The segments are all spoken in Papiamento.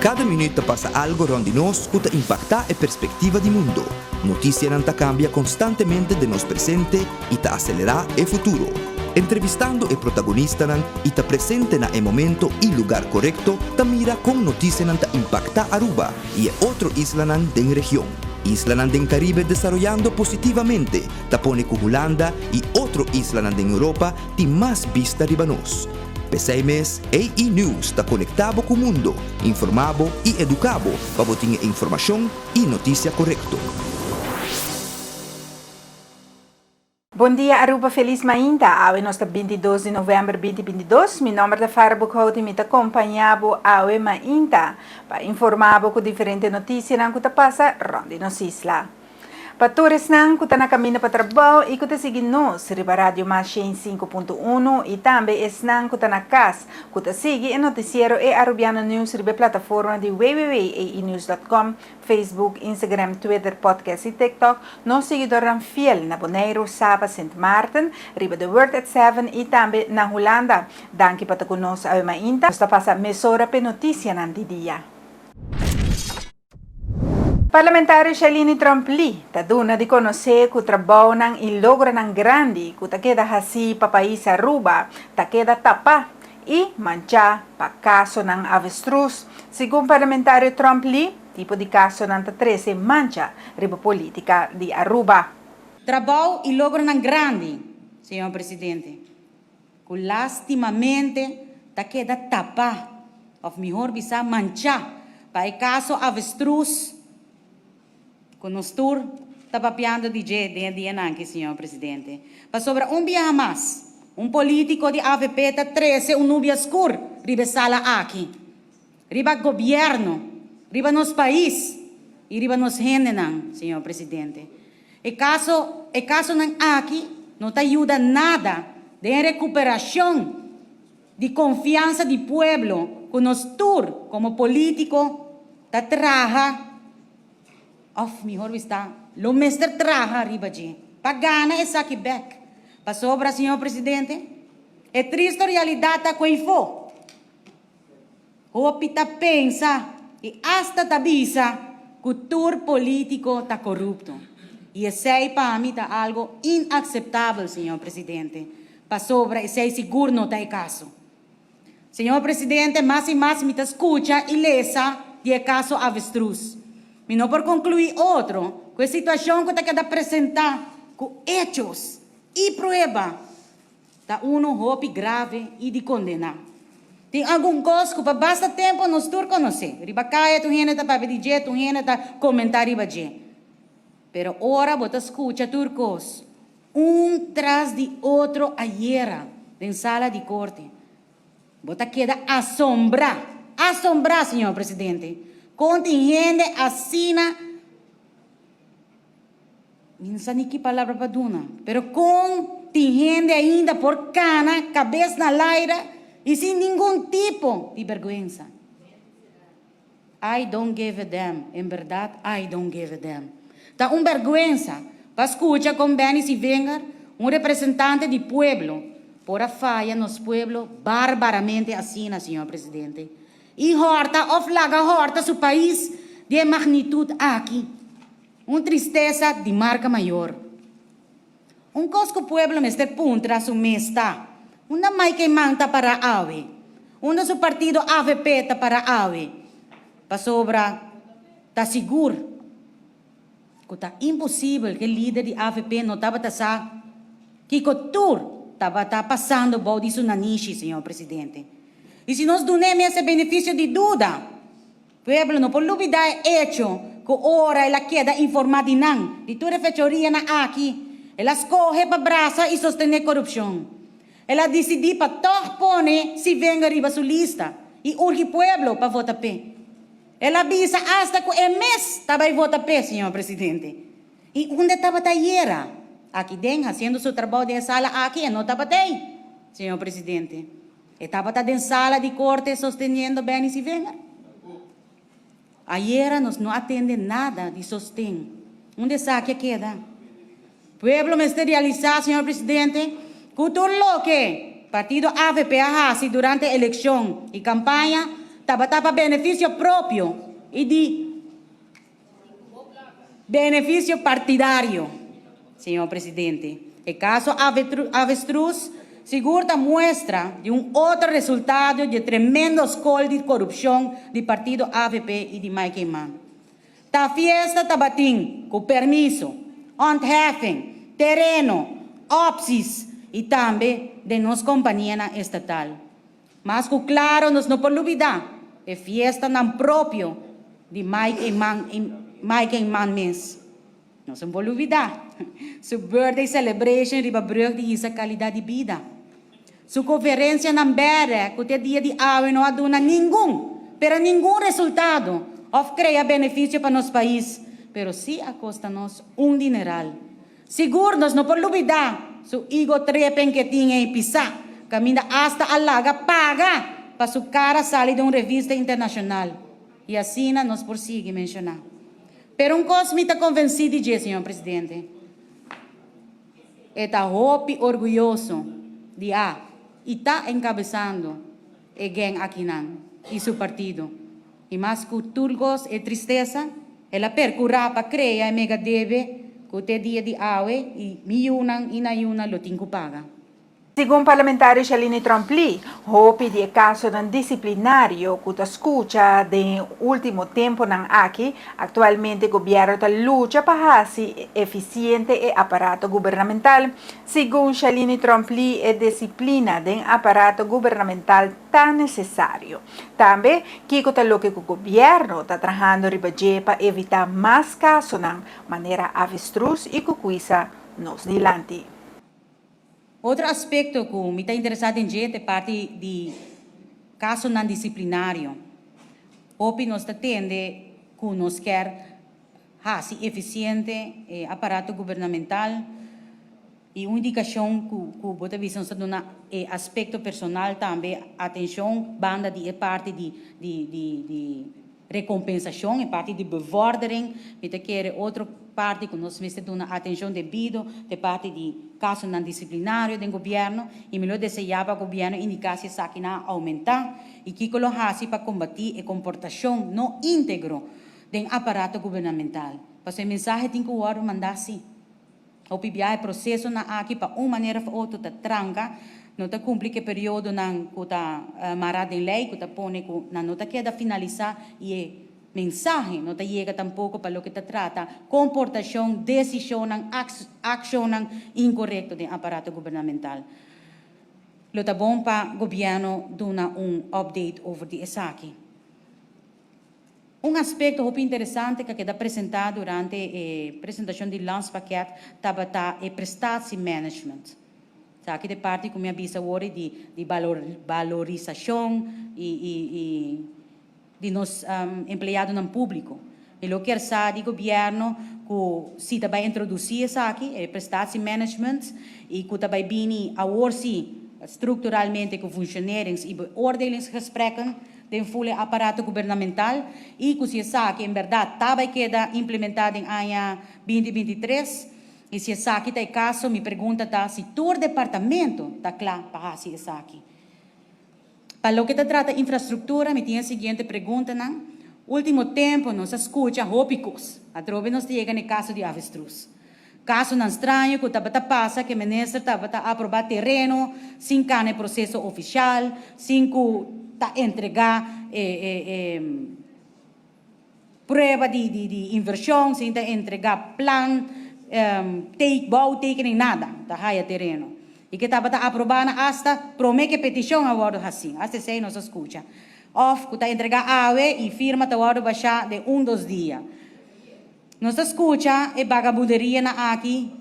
Cada minuut ta pasa algo rond di nos cu ta impacta e perspectiva di mundo. Noticianan ta cambia constantemente den nos presente y ta acelera e futuro. Entrevistando e protagonistanan y ta presente na e momento y lugar corecto ta mira con noticianan ta impacta Aruba y e otro islanan den region. Islanan den Caribe desaroyando positivamente ta pone cu Hulanda y otro islanan den Europa tin mas bista riba nos. P'esei mes, AE News ta konektá bo ku mundo, informá bo i eduká bo pa bo tin e informashon i notisia korekto. Bon dia Aruba felis mainta awe nos ta 22 di november 2022 mi nomber ta Farah Boekhout y mi ta compaña bo awe mainta pa informa bo cu diferente noticianan cu ta pasa rond di nos isla. Pa tur esnan ku ta na kaminda pa trabou i ku ta sigui nos riba Radio Mas shen sinku punto unu i tambe esnan ku ta na kas ku ta sigui e notisiero E Arubiano News riba e plataforma di www.aenews.com, Facebook, Instagram, Twitter, Podcast i TikTok, nos siguidornan fiel na Boneiru, Saba, Sint Maarten, riba The Word at Seven i tambe na Hulanda. Danki pa ta ku nos awe mainta. Nos ta pasa mesora p'e notisianan di dia. Parlamentario Shalini Tromp-Lee ta duna di konosé ku trabounan i logronan grandi ku ta keda hasí pa pais Aruba ta keda tapá i manchá pa kasonan avestruz. Segun Parlamentario Tromp-Lee, tipo di kasonan ta trese mancha riba polítika di Aruba. Trabou i logronan grandi, señor Presidente, ku lastimamente ta keda tapá, òf mihor bisá manchá, pa e kaso avestruz ku nos tur ta papiando di dje den e dianan aki, señor Presidente. Pasobra un biaha mas, un polítiko di avp ta trese un nubia skur riba e sala aki, riba gobièrnu, riba nos pais i riba nos hendenan, señor Presidente. E kaso e kasonan aki no ta yuda nada den e rekuperashon di konfiansa di pueblo ku nos tur komo polítiko ta traha òf mihor bista lo mester traha riba dje pa gana esaki bèk. Pasobra, señor Presidente, e tristo realidat ta ku eifó. Hopi ta pensa y hasta ta bisa cu tur politico ta corupto. Y esey pa mi ta algo inaceptabel, señor Presidente, pasobra esey sigur no ta e caso. Señor Presidente, mas y mas mi ta scucha y lesa di e caso Avestruz. Mi no por conclui otro cu e situacion cu ta keda presenta cu hechos y prueba Ta unu hopi grave i di kondená. Tin algun kos ku pa basta tempu nos tur konosé. Riba kaya tur hende ta papia di dje, tur hende ta komentá riba dje. Pero ora bo ta skucha tur kos, un tras di otro ayera den sala di korte, bo ta keda asombrá, asombrá, señor presidente, kon tin hende asina. Mi no sa ni ki palabra pa duna, pero kon tin hende ainda por kana kabes na laira i sin ningun tipo di bergwensa? I don't give a damn, en berdad I don't give a damn. Ta un bergwensa pa skucha kon Benny Sivenger, un representante di pueblo, por a faya nos pueblo barbaramente asina, señor Presidente, i hòrta òf laga hòrta su pais di e magnitud aki. Un tristesa di marca mayor. Un cos cu pueblo mester puntra su mes ta, unda Mike Eman ta para awe? Unda su partido avp ta para awe? Pasobra ta sigur cu ta imposibel cu e lider di avp no tabata sa kico tur tabata pasando bou di su nanishi, señor Presidente. Y si nos dun'e mes e beneficio di duda, Pueblo no por lubidá e echo ku ora el a keda informá di nan, di tur e fechorianan aki, el a skohe pa brasa i sostené korupshon. El a disidí pa tòg pone Sivenga riba su lista i urgi pueblo pa vota p'e. El a bisa asta ku e mes ta bai vota p'e, señor Presidente. I unda e tabata ayera? Aki den, hasiendo su trabou den e sala aki, e no tabata ei, señor Presidente. E tabata den sala di korte sosteniendo Benny Sivenger? Ayera nos no a tende nada di sosten. Unda esaki a keda? Pueblo mester realisá, señor Presidente, ku tur loke partido avp a hasi durante elekshon i kampaña tabata pa beneficio propio y di beneficio partidario. Señor Presidente, e caso Avestruz sigur ta muestra di un otro resultado di e tremendo scol di corupcion di partido avp y di Mike Eman. Ta fiesta tabatin cu permiso, ontheffing, tereno, opties y tambe den nos companianan estatal. Mas cu claro nos no por lubida e fiestanan propio di Mike Eman y Mike Eman mes. Nos no por lubida su birthday celebration riba brug di hisa calidad di bida. Su conferencianan berde cu te dia di awe no a duna ningun, pero ningun resultado of crea beneficio pa nos pais, pero si a costa nos un dineral. Sigur nos no por lubida su ego tripping ke tin ei pisa, kaminda asta a laga paga pa su kara sali den un revista internashonal. I asina nos por sigui menshoná. Pero un kos mi ta konvensí di dje, señor presidente, e ta hopi orguyoso di a i ta enkabesando e geng akinan i su partido. I mas ku tur kos e tristesa, el a perkurá pa krea e mega debe ku te dia di awe i mi yunan i nan yunan lo tin ku paga. Segun parlamentario Shalini Tromp-Lee, hopi di e kasonan disiplinario ku ta skucha den e último temponan aki, aktualmente gobièrnu ta lucha pa hasi efisiente e aparato gubernamental. Segun Shalini Tromp-Lee e disiplina den aparato gubernamental ta nesesario. Tambe, kiko ta loke ku gobièrnu ta trahando riba dje pa evitá mas kasonan manera avestruz i ku kuisa nos dilanti? Otro aspekto ku mi ta interesá den dje ta e parti di kasonan disiplinario. Hopi nos ta tende ku nos kier hasi efisiente e aparato gubernamental. I un indikashon ku ku bo ta bisa nos ta duna e aspekto personal tambe atenshon banda di e parti di di di di rekompensashon, e parti di bevordering. Mi ta kere otro parti ku nos mester duna atenshon debido ta e parti di kasonan disiplinario den gobièrnu i mi lo deseá pa gobièrnu indiká si esakinan a oumentá i kiko lo hasi pa kombatí e komportashon no íntegro den aparato gubernamental. Pasobra e mensahe tin ku wòrdu mandá sí. Hopi biaha e prosesonan aki pa un manera of otro ta tranka, no ta kumpli ku e periodonan ku ta mará den lei ku ta pone ku nan no ta keda finalisá i e mensahe no ta yega tampoko pa loke ta trata komportashon, desishonnan, akshonnan inkorekto den aparato gubernamental. Lo ta bon pa gobièrnu duna un update over di esaki. Un aspekto hopi interesante ku a keda presentá durante e presentashon di Landspakket tabata e prestatiemanagement. Esaki ta e parti ku mi a bisa awor di di balorisashon i i i di nos empleadonan públiko. Mi lo kier sa di gobièrnu ku si ta bai introdusí esaki, e prestatiemanagement, i ku ta bai bini awor si strukturalmente ku functionerings i beoordelingsgesprekken, den ful e aparato gubernamental i ku si esaki en bèrdat ta bai keda implementá den aña 2023. I si esaki ta e kaso, mi pregunta ta si tur departamento ta kla pa hasi esaki. Pa loke ta trata infrastruktura, mi tin e siguiente preguntanan. Último tempu nos a skucha hopi kos. Atrobe nos ta yega na e kaso di avestruz. Kasonan straño ku tabata pasa ku e minister tabata aprobá tereno sin kana e proseso ofishal, sin ku ta entregá e e e prueba di di di invershon, sin ta entregá plan, tei bouwtekening, nada, ta haya tereno. I ke tabata aprobá nan asta promé ku e petishon a wòrdu hasí. Asta esei nos a skucha. Òf ku ta entregá awe i firma ta wòrdu bashá den un dos dia. Nos ta skucha e bagabunderianan aki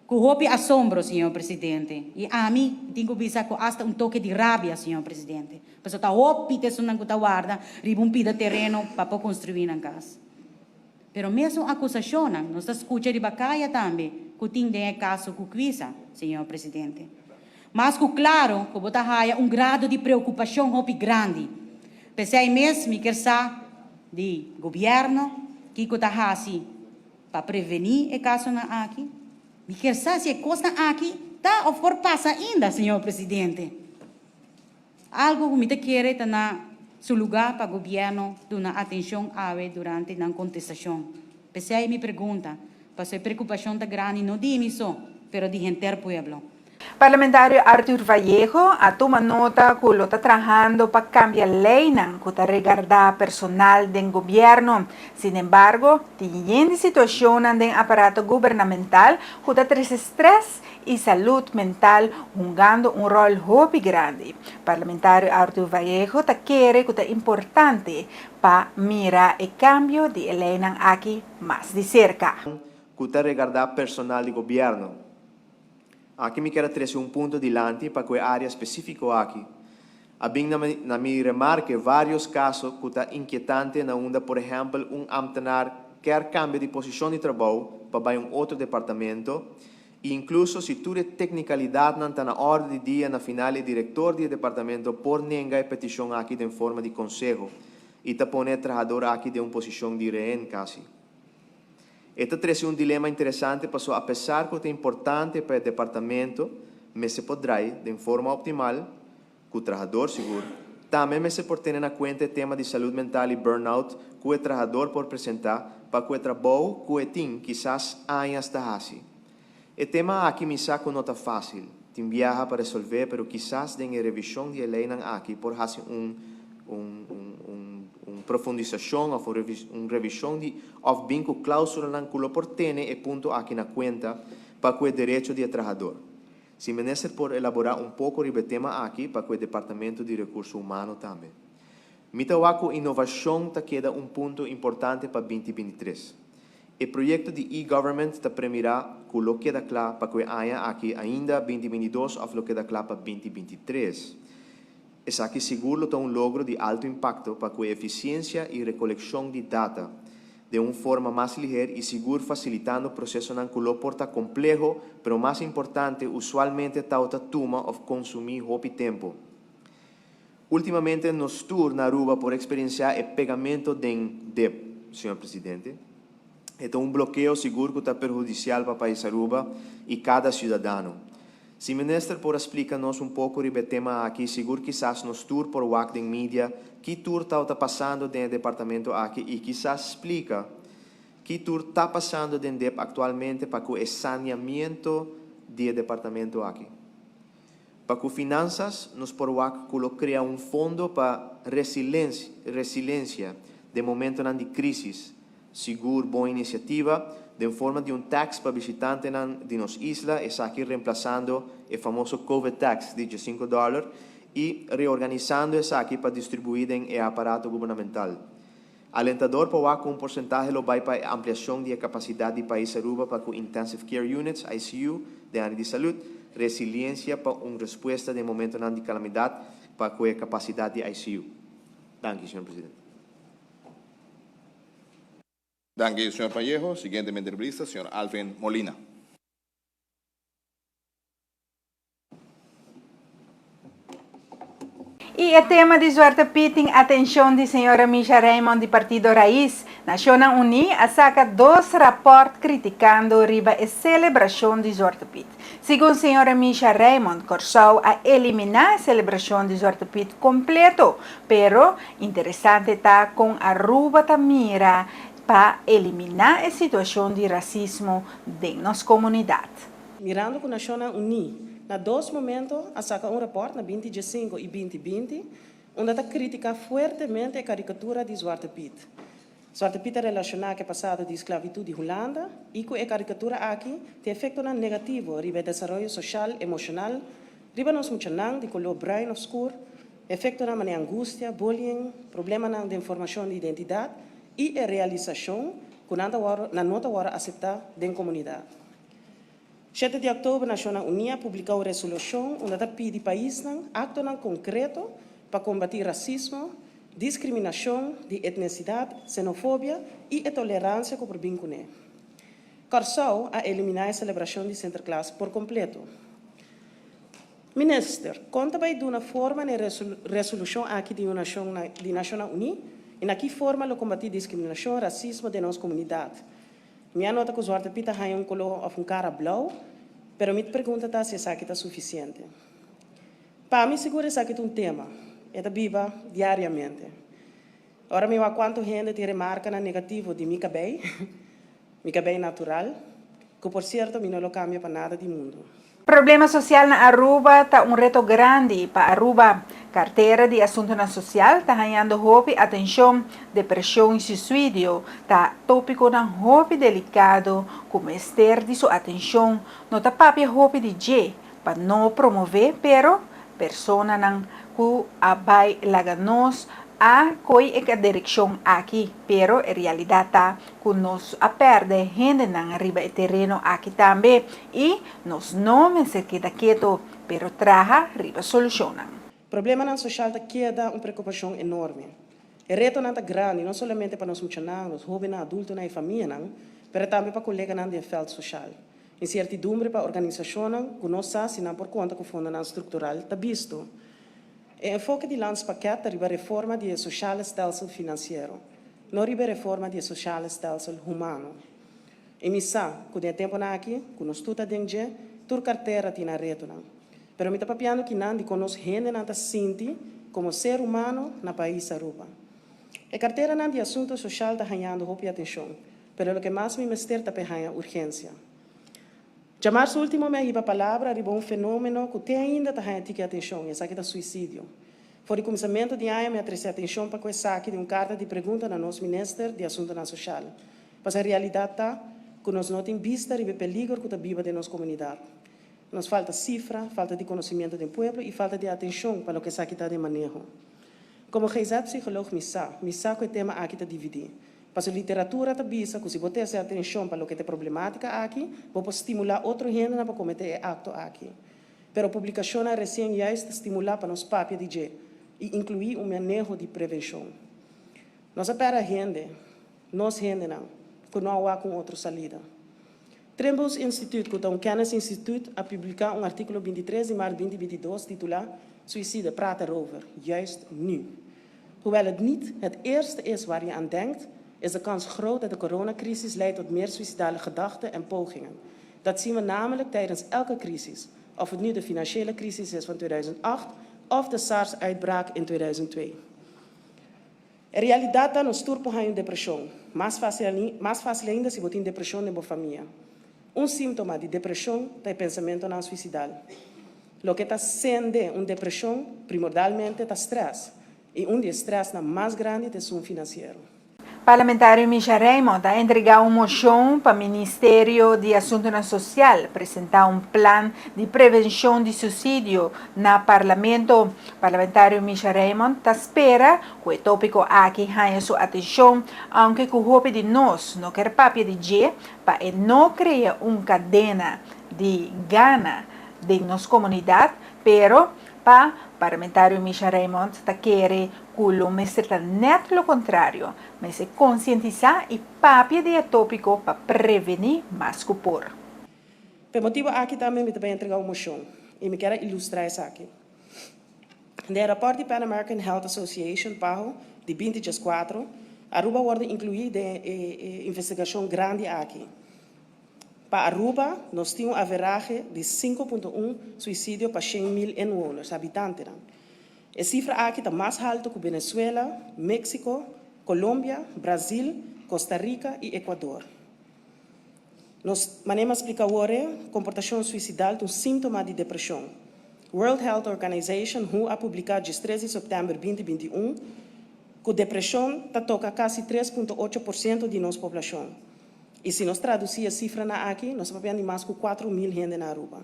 ku hopi asombro, señor presidente. I ami tin ku bisa ku asta un toke di rabia, señor presidente. Pasobra ta hopi ta esunnan ku ta warda riba un pida tereno pa por konstruí nan kas. Pero mesun akusashonnan nos ta skucha riba kaya tambe ku tin den e kaso ku Kwisa, señor presidente. Mas ku klaro ku bo ta haya un grado di preokupashon hopi grandi. P'esei mes mi kier sa di gobierno kiko ta hasi pa preveni e kasonan aki. Mi kier sa si e kosnan aki ta of por pasa ainda, señor presidente. Algo ku mi ta kere ta na. Su lugá pa gobièrnu duna atenshon awe durante nan kontestashon. P'esei mi pregunta, paso e preokupashon ta grandi no di mi so, pero di henter pueblo. Parlamentario Arthur Vallejo a tuma nota cu lo ta trahando pa cambia leynan cu ta regarda personal den gobierno. Sinembargo, tin yen di situacionnan den aparato gubernamental cu ta trece stress y salud mental hungando un rol hopi grandi. Parlamentario Arthur Vallejo ta kere cu ta importante pa mira e cambio di e leynan aki mas di cerca. Cu ta regarda personal di gobierno. Aki mi kier a trece un punto dilanti pa cu e area specifico aki. A bin na na mi remarke varios caso cu ta inquietante na unda por ehempel un ambtenaar kier cambia di posicion di trabou pa bay un otro departamento y incluso si tur e tecnicalidadnan ta na orde di dia na final e director di e departamento por nenga e peticion aki den forma di conseho y ta pone e trahador aki den un posicion di rehen casi. E ta trece un dilema interesante paso apesar cu ta importante pa e departamento mester por draai den forma optimal, cu trahador sigur, tambe mester por tene na cuenta e tema di salud mental y burnout cu e trahador por presenta pa cu e trabou cu e tin kisas añas ta haci. E tema aki mi sa cu no ta facil, tin biaha pa resolve pero kisas den e revision di e leynan aki por haci un un un un un profundisacion of un un revision di of bin cu clausulanan cu lo por tene e punto aki na cuenta pa cu e derecho di e trahador. Si minister por elabora un poco riba e tema aki pa cu e departamento di recurso humano tambe. Mi ta wak cu innovacion ta keda un punto importante pa binti 23. E proyecto di e-government ta premira cu lo keda cla pa cu e aña aki ainda 2022 of lo keda cla pa 2023. Esaki sigur lo ta un logro di alto impacto pa cu e eficiencia y recoleccion di data den un forma mas liher y sigur facilitando procesonan cu lo por ta compleho pero mas importante usualmente tawata tuma of consumi hopi tempo. Ultimamente nos tur na Aruba por experiencia e pegamento den dip, señor Presidente. E ta un blokeo sigur cu ta perhudicial pa pais Aruba y cada ciudadano. Si Minister por a splica nos un poco riba e tema aki, sigur kisas nos tur por wak den media ki tur tawata pasando den e departamento aki y kisas splica ki tur ta pasando den dip actualmente pa cu e saneamiento di e departamento aki. Pa cu finanzas nos por wak cu lo crea un fondo pa resiliencia den momentonan di crisis. Sigur bon iniciativa, den forma di un tax pa bishitantenan di nos isla, esaki reemplasando e famoso Covid tax di 15 dollar y reorganisando esaki pa distribui den e aparato gubernamental. Alentador pa wak cu un porcentahe lo bay pa e ampliacion di e capacidad di pais Aruba pa cu Intensive Care Units, ICU, den area di salud, resiliencia pa un respuesta den momentonan di calamidad pa cu e capacidad di ICU. Danki, señor Presidente. Danki, señor Vallejo. Siguientemente riba lista, señor Alvin Molina. Y e tema di Zwarte Piet tin atencion di señora Misha Raymond di Partido Raiz. Nacionnan Uni a saca dos rapport criticando riba e celebracion di Zwarte Piet. Segun señora Misha Raymond, Corsou a elimina e celebracion di Zwarte Piet completo, pero interesante ta con Aruba ta mira pa elimina e situacion di racismo den nos comunidad. Mirando ku Nashonnan Uní na dos momento a saka un rapòrt na 2015 i 2020 unda ta kritiká fuertemente e karikatura di Zwarte Piet. Zwarte Piet ta relashoná ku e pasado di sklabitut di Hulanda i ku e karikatura aki tin efektonan negativo riba e desaroyo soshal, emoshonal riba nos muchanan di koló bruin òf skur, efektonan manera angustia, bullying, problemanan den formashon di identidat i e realisashon ku nan ta wòrdu nan no ta wòrdu aseptá den komunidat. 7 di òktober Nashonnan Uní a publiká un resolushon unda ta pidi paisnan aktonan konkreto pa kombatí rasismo, diskriminashon di etnesidat, xenofobia i e toleransia ku por bin kuné. Kòrsou a eliminá e selebrashon di Sinterklaas por kompleto. Minister, kon ta bai duna forma na e resolushon aki di di Nashonnan Uní i na ki forma lo kombatí diskriminashon, rasismo den nos komunidat? Mi a nota ku Zwarte Piet a haña un koló òf un kara blou, pero mi pregunta ta si esaki ta sufisiente. Pa mi sigur esaki ta un tema. E ta biba diariamente. Ora mi wak kuantu hende tin remarkanan negativo di mi kabei, mi kabei natural, ku por sierto mi no lo kambia pa nada di mundu. Problema social na Aruba ta un reto grandi pa Aruba. Cartera di Asuntonan Social ta hañando hopi atencion. Depresion y suicidio ta topiconan hopi delicado cu mester di su atencion. No ta papia hopi di dje pa no promove pero personanan cu a bay laga nos a coy e direccion aki pero e realidad ta cu nos a perde hendenan riba e tereno aki tambe y nos no mester keda keto pero traha riba solucionnan. Problemanan social ta keda un preocupacion enorme. E retonan ta grandi no solamente pa nos muchanan, nos hobennan, adultonan y famianan, pero tambe pa coleganan den e veld social. Incertidumbre pa organisacionnan cu no sa si nan por conta cu fondonan structural ta bisto. E enfoke di Landspakket ta riba reforma di e sociale stelsel financiero, no riba e reforma di e sociale stelsel humano. Y mi sa cu den e temponan aki cu nos tur ta den dje, tur cartera tin nan retonan. Pero mi ta papiando kinan di con nos hendenan ta sinti como ser humano na pais Aruba. E carteranan di asunto social ta hañando hopi atencion, pero loke mas mi mester ta p'e haña urgencia. Djamarsu ultimo mi a hiba palabra riba un fenomeno cu te ainda ta haña tiki atencion, y esaki ta suicidio. For di cuminsamentu di aña mi a trece atencion pa cu esaki den un carta di pregunta na nos Minister di Asuntonan Social. Pasobra realidad ta cu nos no tin bista riba e peligro cu ta biba den nos comunidad. Nos falta cifra, falta di conocimiento den pueblo y falta di atencion pa loke esaki ta den maneho. Como GZ-psycholoog mi sa, mi sa cu e tema aki ta dividi. Pasobra literatura ta bisa ku si bo tese atenshon pa loke ta e problematika aki, bo por stimulá otro hendenan pa kometé e akto aki. Pero publikashonnan resien juist ta stimulá pa nos papia di dje i inkluí un maneho di prevenshon. Nos a pèrdè hende, nos hendenan, ku no a wak un otro salida. Trimbos Instituut, ku ta un kennisinstituut, a publiká un artíkulo 23 di mart 2022 titulá Suicide, praat erover, juist nu. Hoewel het niet het eerste is waar je aan denkt, is de kans groot dat de coronacrisis leidt tot meer suïcidale gedachten en pogingen. Dat zien we namelijk tijdens elke crisis, of het nu de financiële crisis is van 2008 of de SARS-uitbraak in 2002. E realidat ta nos tur por haña un depreshon. Mas fásil mas fásil ainda si bo tin depreshon den bo famia. Un síntoma di depreshon ta e pensamentonan suisidal. Loke ta sende un depreshon primordalmente ta strès, i un di e strèsnan mas grandi ta esun finansiero. Parlamentario Misha Raymond a entregá un moshon pa Ministerio di Asuntunan Sosial presentá un plan di prevenshon di susidio na Parlamento. Parlamentario Misha Raymond ta spera ku e tópiko aki haña su atenshon, aunke ku hopi di nos no ker papia di dje pa e no krea un kadena di gana den nos komunidat, pero pa Parlamentario Misha Raymond ta kere ku lo mester ta nèt lo kontrario, mester konsientisá i papia di e tópiko pa prevení mas ku por. P'e motibu aki tambe mi ta bai entregá un moshon i mi kier a ilustrá esaki. Den e rapòrt di Pan American Health Association, PAHO, di binti dieskuatro, Aruba a wòrdu inkluí den e investigashon grandi aki. Pa Aruba nos tin un averahe di 5.1 suicidio pa 100,000 inwoners, habitantenan. E sifra aki ta mas halto ku Venezuela, Mexico, Colombia, Brazil, Costa Rica i Ecuador. Nos, manera mi a splika awor e, komportashon suisidal ta un síntoma di depreshon. World Health Organization, who, a publiká 13 di sèptèmber 2021 ku depreshon ta toka kasi 3.8% di nos poblashon. I si nos tradusí e sifranan aki, nos ta papia di mas ku 4000 hende na Aruba.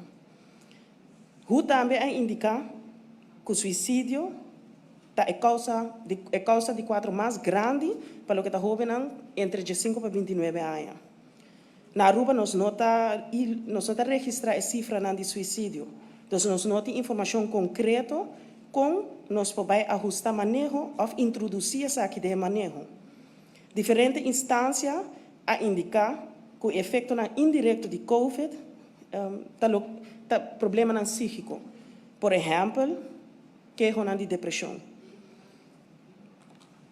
Who tambe a indiká ku suisidio ta e kousa di e kousa di kuatro mas grandi pa loke ta hóbennan entre 15 pa 29 aña. Na Aruba nos no ta nos no ta registrá e sifranan di suisidio, dus nos no tin informashon konkreto kon nos por bai ahustá maneho òf introdusí esaki den e maneho. Diferente instansia a indiká ku e efektonan indirekto di Covid ta lo ta problemanan sígiko, por ehèmpel kehonan di depreshon.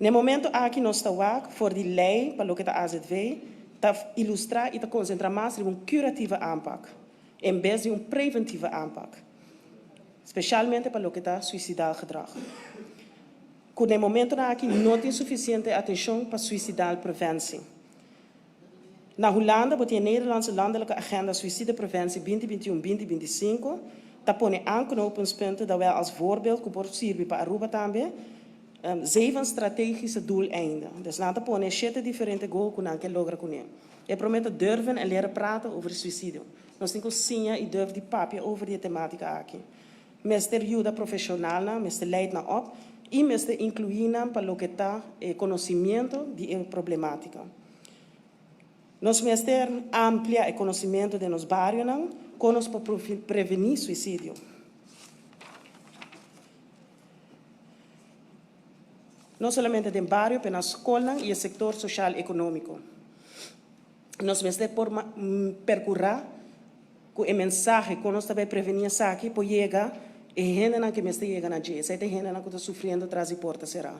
Na e momento aki nos ta wak for di lei pa loke ta azv ta ilustrá i ta konsentrá mas riba un curatieve aanpak en bes di un preventieve aanpak, spesialmente pa loke ta suisidal gedrag. Ku na e momentonan aki no tin sufisiente atenshon pa suisidal preventie. Na Hulanda bo tin e Nederlandse Landelijke Agenda Suïcidepreventie 2021, 2025, ta pone aanknopingspunten dat wel als voorbeeld ku por sirbi pa Aruba tambe, zeven strategische doeleinden. Dus nan ta pone shete diferente goal ku nan ke logra kuné. E promé ta durven en leren praten over suicidio. Nos tin ku siña i durf di papia over di e tematika aki. Mester yuda profesionalnan, mester leid nan op y mester inclui nan pa loke ta e conocimiento di e problematica. Nos mester amplia e conocimiento den nos barionan con nos por preveni suicidio. No solamente den bario pero na scolnan y e sector social economico. Nos mester por percura cu e mensahe con nos ta bay preveni esaki por yega e hendenan cu mester yega na dje. Esey ta e hendenan cu ta sufriendo tras di porta cera.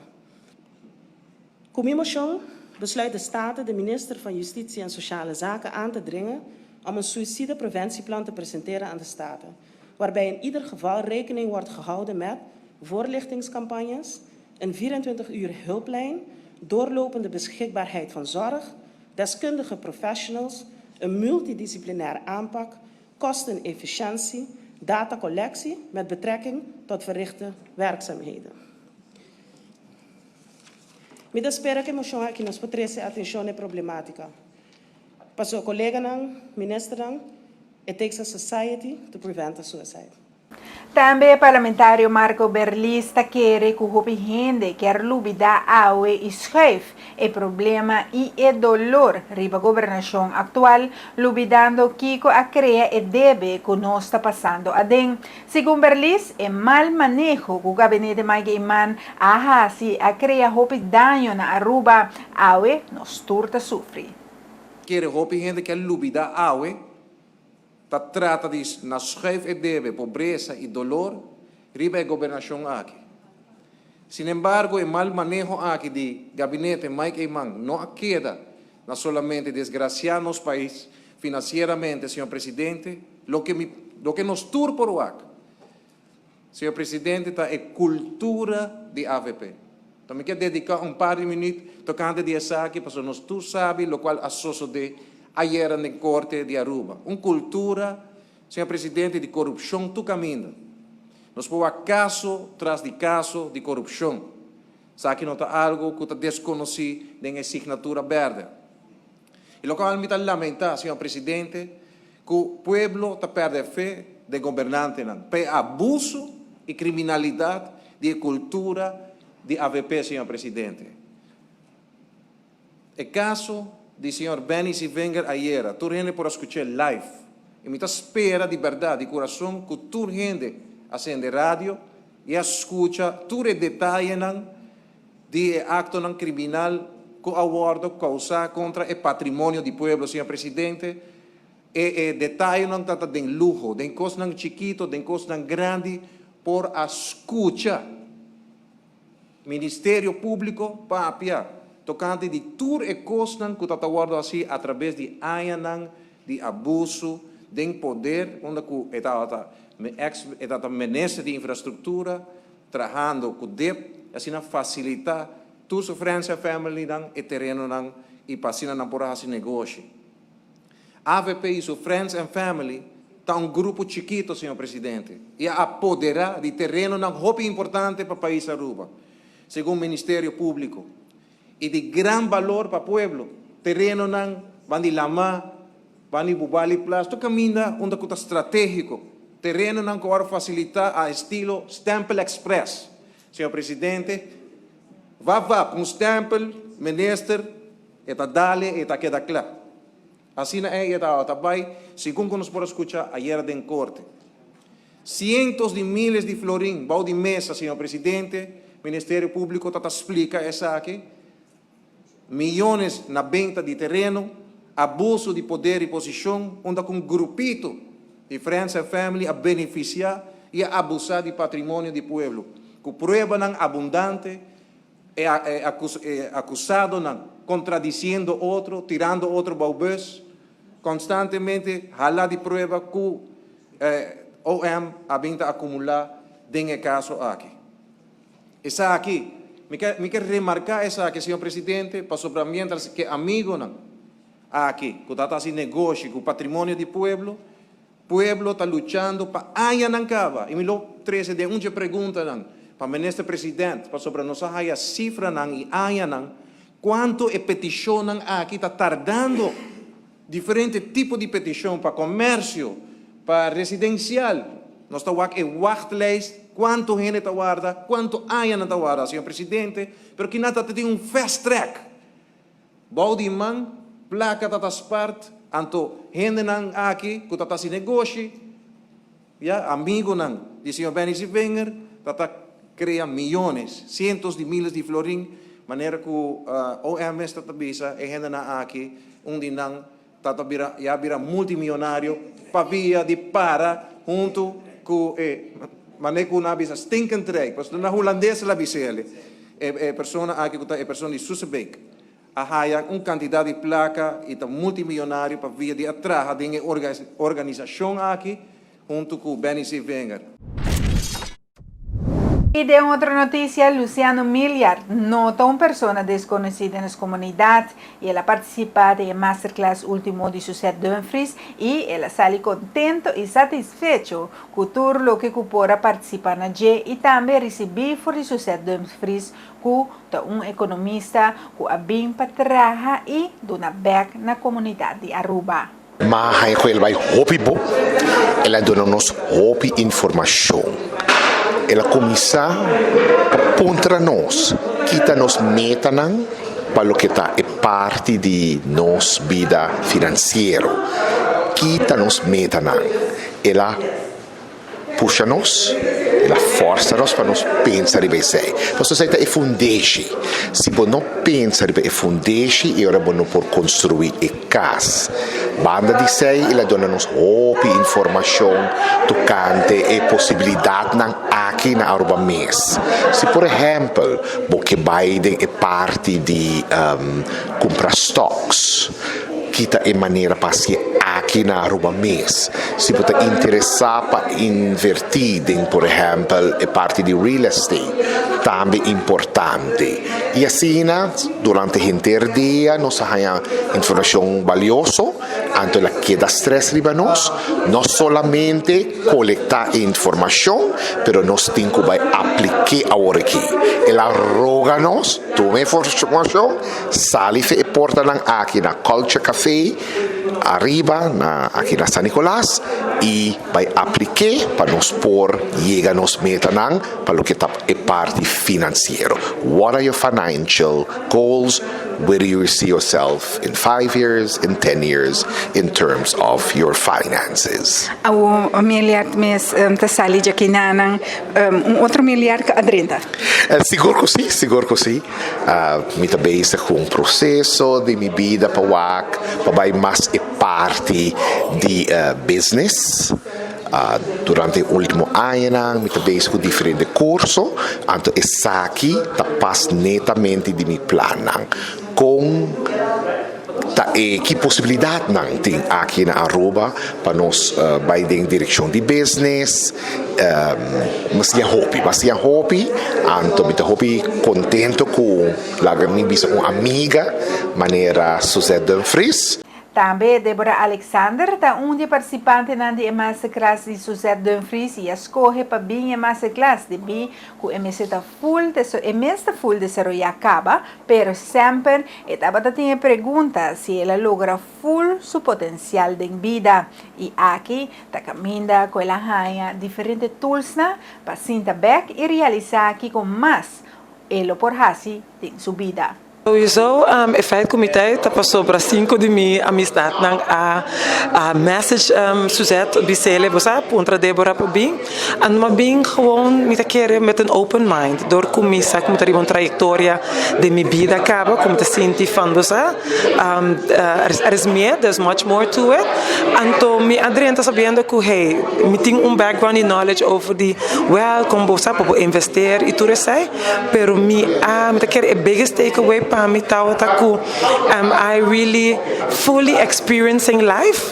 Cu mi mocion besluit de Staten de Minister van Justitie en Sociale Zaken aan te dringen om een suïcidepreventieplan te presenteren aan de Staten, waarbij in ieder geval rekening wordt gehouden met voorlichtingscampagnes, een 24 uur hulplijn, doorlopende beschikbaarheid van zorg, deskundige professionals, een multidisciplinaire aanpak, kostenefficiëntie, datacollectie met betrekking tot verrichte werkzaamheden. Mi ta spera ku e moshon aki nos por trese atenshon na e problematika. Pasobra koleganan, ministernan, it takes a society to prevent a suicide. Tambe e parlamentario Marco Berlis ta kere ku hopi hende kier lubidá awe i schuif e problema i e dolor riba gobernashon aktual, lubidando kiko a krea e debe ku nos ta pasando aden. Segun Berlis, e mal maneho ku gabinete Mike Eman a hasi a krea hopi daño na Aruba, awe nos tur ta sufri. Kere hopi hende kier lubidá awe Ta trata di na schuif e debe pobresa y dolor riba e gobernacion aki. Sinembargo e mal maneho aki di Gabinete Mike Eman no a keda na solamente desgracia nos pais financieramente, señor Presidente, loke mi loke nos tur por wak, señor Presidente, ta e cultura di avp. Ta mi kier dedica un par di minuut tocante di esaki pasobra nos tur sabi locual a sosode ayera den Corte di Aruba. Un cultura, señor Presidente, di corupcion tur caminda. Nos por wak caso tras di caso di corupcion. Esaki no ta algo cu ta desconoci den e signatura berde. Y locual mi ta lamenta, señor Presidente, cu pueblo ta perde fe den gobernantenan pa e abuso y criminalidad di e cultura di avp, señor Presidente. E caso di señor Benny Sievinger ayera, tur hende por a scuch'é live. Y mi ta spera di berdad, di curason, cu tur hende a sende radio y a scucha tur e detayenan di e actonan criminal cu a wordo causa contra e patrimonio di pueblo, señor Presidente. E e detayenan ta ta den luho, den cosnan chikito, den cosnan grandi, por a scucha Ministerio Publico papia tocante di tur e cosnan cu ta ta wordo haci a traves di añanan di abuso den poder, unda cu e tabata ex e tabata Minister di Infrastructura, trahando cu dip, asina facilita tur su friends and familynan e terenonan y pa asina nan por a haci negoshi. Avp y su friends and family ta un grupo chikito, señor Presidente, y a apodera di terenonan hopi importante pa pais Aruba, segun Ministerio Publico, y di gran balor pa pueblo, terenonan ban di lama, ban di Bubali Plas, tur caminda unda cu ta strategico, terenonan cu ora facilita a estilo Stempel Express. Señor Presidente, wap wap, un stempel, minister, e ta dale, e ta keda cla. Asina ei e tabata bai, segun cu nos por a scucha ayera den corte. Cientos di miles di florin bou di mesa, señor Presidente, Ministerio Publico ta ta splica esaki, millones na benta di tereno, abuso di poder y posicion, unda cu un grupito di friends and family a beneficia y a abusa di patrimonio di pueblo, cu pruebanan abundante, e acusadonan contradiciendo otro, tirando otro bou bus, constantemente hala di prueba cu OM a bin ta acumula den e caso aki. Esaki. Mi ke mi ke remarká esaki, señor Presidente, pasobra miéntras ke amigonan aki ku ta ta hasi negoshi ku patrimonio di pueblo, pueblo ta luchando pa añanan kaba. I mi lo trese den un dje preguntanan pa Minister President, pasobra nos a haya sifranan i añanan kuantu e petishonnan aki ta tardando. Diferente tipo di petishon pa komersio, pa residensial. Nos ta wak e wachtlijst, kuantu hende ta warda, kuantu aña nan ta warda, señor Presidente, pero kinan ta tin un fast track. Bou di man, plaka ta ta spart, anto hendenan aki ku ta ta hasi negoshi, ya, amigunan di señor Benny Sevinger ta ta krea miyones, sientos di miles di florin, manera ku OM mes ta ta bisa e hendenan aki, un di nan ta ta bira ya bira multimiyonario pabia di para huntu ku e manera ku nan a bisa stinkend rijk, pasobra na hulandes el a bisa el, e persona aki ku ta e persona di Susebeek. A haya un cantidad di placa y ta multimillonario pa via di a traha den e organisacion aki hunto cu Benny Sevinger. Y den otro noticia, Luciano Milliard no ta un persona desconoci den nos comunidad y el a participa den e masterclass ultimo di Suzette Dumfries y el a sali contento y satisfecho cu tur loke cu por a participa na dje y tambe ricibi for di Suzette Dumfries ku ta un ekonomista ku a bin pa traha i duna bèk na komunidat di Aruba. Ma haña ku el bai hopi bo, el a duna nos hopi informashon. El a kuminsá pa puntra nos ki ta nos metanan pa loke ta e parti di nos bida finansiero. Ki ta nos metanan? El a. Pusha nos, el a forsa nos pa nos pensa riba esei. Pasobra esei ta e fundeshi. Si bo no pensa riba e fundeshi, e ora bo no por konstruí e kas. Banda di esei, el a duna nos hopi informashon tokante e posibilidatnan aki na Aruba mes. Si por ehèmpel bo ke bai den e parti di kumpra stòks, Ki ta e manera pa hasié aki na Aruba mes? Si bo ta interesá pa invertí den por ehèmpel e parti di real estate, tambe importante. I asina durante henter dia nos a haña informashon balioso, anto el a keda strès riba nos, no solamente kolektá e informashon, pero nos tin ku bai aplik'é awor aki. El a roga nos tuma e informashon. Sali fe e portanan aki na Culture Café ariba na aki na San Nicolas y bay apliké pa nos por yega nos metanan pa loke ta e parti financiero. What are your financial goals? Where do you see yourself in five years, in ten years in terms of your finances? Awo milyard mes ta sali djakinanan, un otro milyard ka a drenta. Sigur ku si, sigur ku si. Mi ta bezig ku un proseso di mi bida pa wak pa bai mas e parti di business. Durante e ultimo añanan mi ta bezig ku diferente kurso, anto esaki ta pas netamente di mi plannan. Kon Ta e ki posibilidatnan tin aki na Aruba pa nos bai den direkshon di business? Mi siña hopi, mi a siña hopi, anto mi ta hopi kontento ku laga mi bisa un amiga manera Suzette Dumfries. Tambe Deborah Alexander ta un di e partisipantenan di e masterclass di Suzette Dumfries i a skohe pa bin e masterclass debí ku e mester ta Full deso e mes ta full desaroyá kaba, pero semper e tabata tin e pregunta si el a logra full su potencial den bida. I aki ta kaminda ku el a haña diferente toolsnan pa sinta bek i realisá kiko mas e lo por hasi den su bida. Sowieso e feit ku mi ta ei ta pasobra sinku di mi amistadnan a a message Suzette bis'ele bo sa puntra Deborah pa bin anto mi a bin gewoon mi ta kere met een open mind dor ku mi sa ku mi ta riba un trayektoria den mi bida kaba ku mi ta sinti van bo sa er is meer there's much more to it anto mi a drenta sabiendo ku hey mi tin un background di knowledge over di well kon bo sa pa bo investeer i tur esei. Pero mi a, mi ta kere e biggest take away pa mi tawata ku am I really fully experiencing life?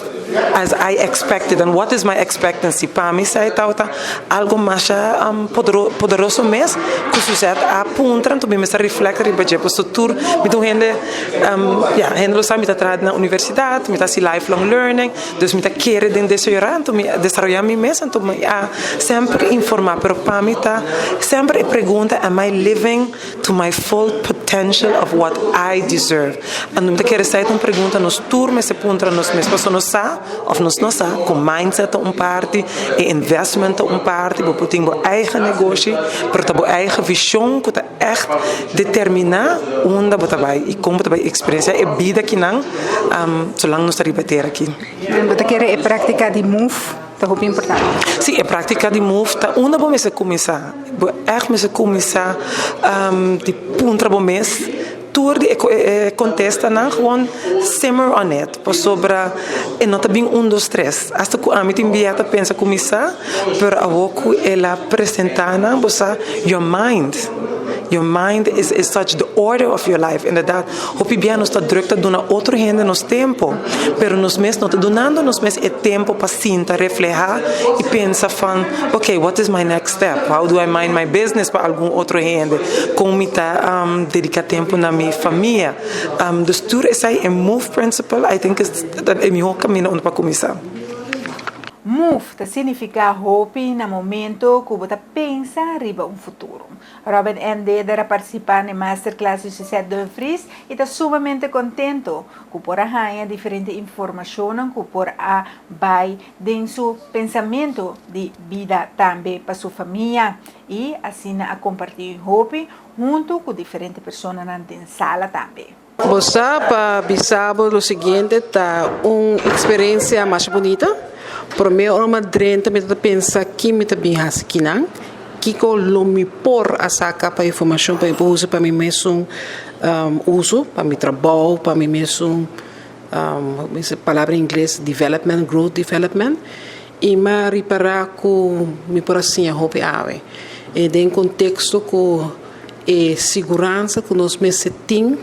as I expected and what is my expectancy? Pa mi esei tabata algo masha poderoso mes ku Suzette a puntra, anto mi mester reflect riba dje pasobra tur mi ta un hende, ya, hende lo sa mi ta traha na universidat, mi ta hasi lifelong learning, dus mi ta kere den desaroyá, anto mi a desaroyá mi mes, anto mi a semper informá, pero pa mi ta semper e pregunta am I living to my full potential of what I deserve? Anto mi ta kere esei ta un pregunta nos tur mester puntra nos mes, pasobra nos sa of nos no sa ku mindset ta un parti, e investment ta un parti, bo por tin bo eigen negoshi, pero ta bo eigen vishon ku ta ègt determiná unda bo ta bai i kon bo ta bai eksperensiá e bida kinan solang nos ta riba e tera aki. Bo ta kere e práktika di move ta hopi importante? Sí, e práktika di move ta unda bo mester kuminsá. Bo ègt mester kuminsá di puntra bo mes tur di e kontestanan, gewoon simmer on it, pasobra e no ta bin un dos tres. Asta ku ami tin bia ta pensa kuminsá, pero awor ku el a presentá nan, bo sa, your mind, your mind is is such the order of your life. Inderdat, hopi bia nos ta druk ta duna otro hende nos tempo, pero nos mes no ta dunando nos mes e tempo pa sinta, reflehá i pensa van, okay, what is my next step? How do I mind my business pa algun otro hende? Kon mi ta dediká tempu na mi famia? Dus tur esei e move principle I think is e mihó kaminda unda pa kuminsá. Move ta signifiká hopi na momento ku bo ta pensa riba un futuro. Robin N. Deder a partisipá na e masterclass di Suzette Dumfries i ta sumamente kontento ku por a haña diferente informashonnan ku por a bai den su pensamentu di bida tambe pa su famia i asina a kompartí hopi huntu ku diferente personanan den sala tambe. Bo sa pa bisa bo lo siguiente ta un experiencia masha bunita. Prome ora mi a drenta mi ta pensa ki mi ta bin haci kinan, kico lo mi por a saca pa informacion pa mi por usa pa mi mesun uso, pa mi trabou, pa mi mesun palabra ingles development, growth development. Y mi a ripara cu mi por a siña hopi awe. E den contexto cu e siguransa cu nos mester tin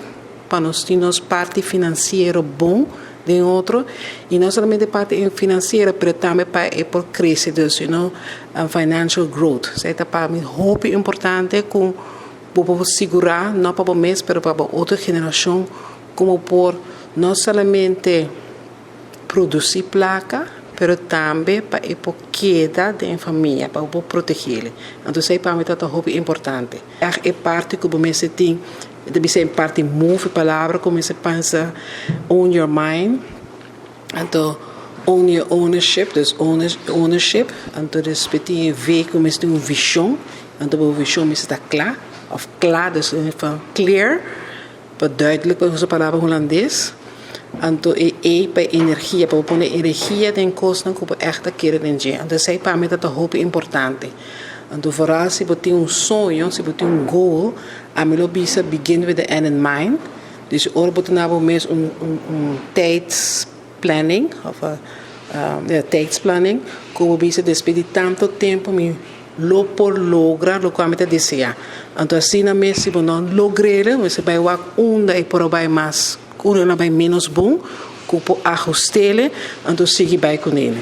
pa nos tin nos parti financiero bon den otro y no solamente parti financiero pero tambe pa e por crece dus you know financial growth. Esey ta pa mi hopi importante cu bo por sigura no pa bo mes pero pa bo otro generacion como por no solamente produci placa pero tambe pa e por keda den e famia, pa bo por protegele. Anto esei pa mi ta ta hopi importante. Ègt e parti ku bo mester tin, e ta bisa e parti move, e palabra ku mester pensa own your mind, anto own your ownership, dus ownership, anto despues tin e V ku mester tin un vishon, anto bo vishon mester ta kla, òf kla, dus clear. Pa duidelijk pa usa palabra hulandes, anto e E pa energia, pa bo pone energia den kosnan ku bo ègt ta kere den dje. Anto esei pa mi ta ta hopi importante. Anto vooral si bo tin un soño, si bo tin un goal, ami lo bisa begin with the end in mind. Dus ora bo ta na bo mes un un tijdsplanning of ya tijdsplanning ku bo bisa despues di tanto tempu mi Lo por logra lokual mi ta deseá. Anto asina mes si bo no logr'el, mester bai wak unda e por a bai mas, unda el a bai ménos bon, ku por ahust'el, anto sigui bai kuné.